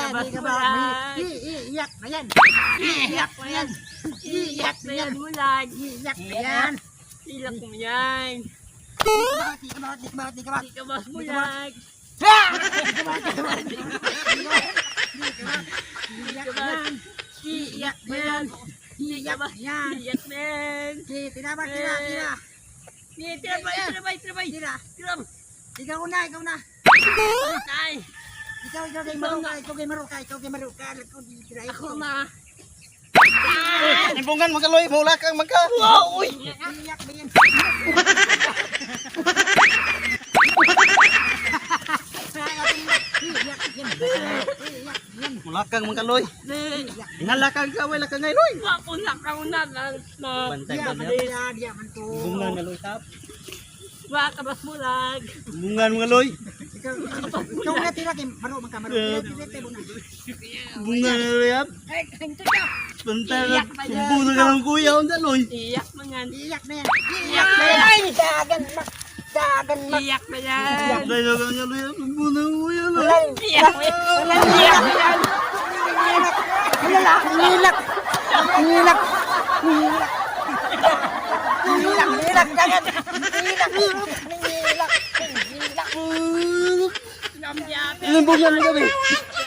Di ba ka ba? bulag? Iiyak na yan. Iiyak na yan. Iiyak na yan. Bulag. Iiyak na yan. Ilak mo yan. Di ka ba? Di ka ba? Di ka ba? Di ka ba bulag? Di ka ba? Di ka ba? Di ka ba? Di ka ba? Iiyak na yan. Iiyak na yan. Iiyak na yan. Iiyak na yan. Tira ba? Tira, tira. Tira ba? Tira ba? Tira ba? Tira. Tira ba? Ikaw na, ikaw na. Ay, Ikaw, ikaw kay Maruka, ikaw kay Maruka, ikaw kay Maruka. Ikaw, tira, ako ikaw. na. Ibungan mga loy, mula kang magka. Wow, uy! Iiyak na yan. Iiyak yan. Iiyak yan. Mula kang mga loy. Ingala kang kaway la kang ngay loy. Ako na ka na na. Bantay Diya ba man niya? diya, diya man to. Bungan nga loy tap. Wa ka ba bulag? Bungan mga loy. Ikaw, ikaw na tira kay Maro man ka, Maro. Tira, tira, tira, na. Bungan nga loy ap. Ay, ito siya. Bantay na. Sumbo na ka ng kuya unta loy. Iiyak mo yan. Iiyak na yan. Iiyak na yan. Dagan mak. Dagan mak. Iiyak na yan. Bantay na ka nga loy ap. Sumbo na ang kuya loy. Iiyak mo yan. Iiyak mo yan. Nilak. Nilak. Nilak. Nilak. Nilak. Nilak. Dagan. Nilak. Nilak. Nilak. Ilang bungan mo gabi?